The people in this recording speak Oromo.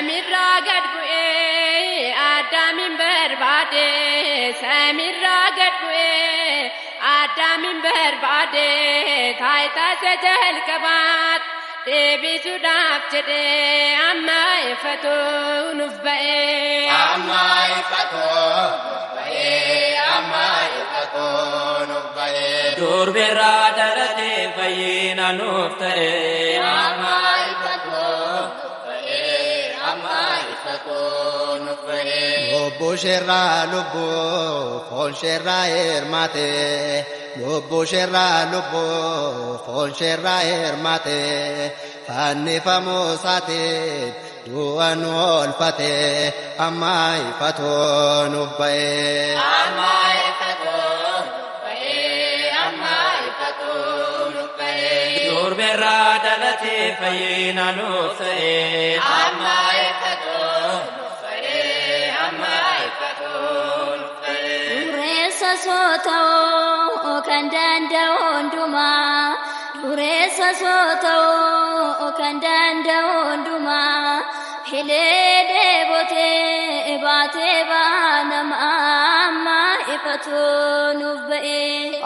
Samiirraa gad bu'ee Addaamin barbaade, samiirraa gad bu'ee Addaamin barbaade, taayitaa isa jalqabaat deebisuudhaaf jedhee amma ifatoo nuuf ba'ee. Amma ifatoo nuuf ba'ee, amma ifatoo nuuf ba'ee. Durbirraa dhalatee fayyina nuuf ta'e. Amma ifatoo nuuf ba'ee, amma ifatoo nuuf ba'ee. Lubbuu isheerraa lubbuu, foon isheerraa hirmaate. Lubbuu isheerraa lubbuu, foon isheerraa hirmaate. Fannifamuu isaatiin du'a nu oolfate. Amma ifatoo nuuf ba'ee. Amma ifatoo nuuf ba'ee, amma ifatoo nuuf ba'ee. Durbirraa dhalatee fayyina nuuf ta'e. Amma ifatoo nuuf ba'ee, amma ifatoo nuuf ba'ee. Dureessa soota'oo kan danda'u hundumaa, dureessa soota'oo kan danda'u hundumaa, hilee dheebotee baatee baanama, amma ifatoo nuuf ba'ee.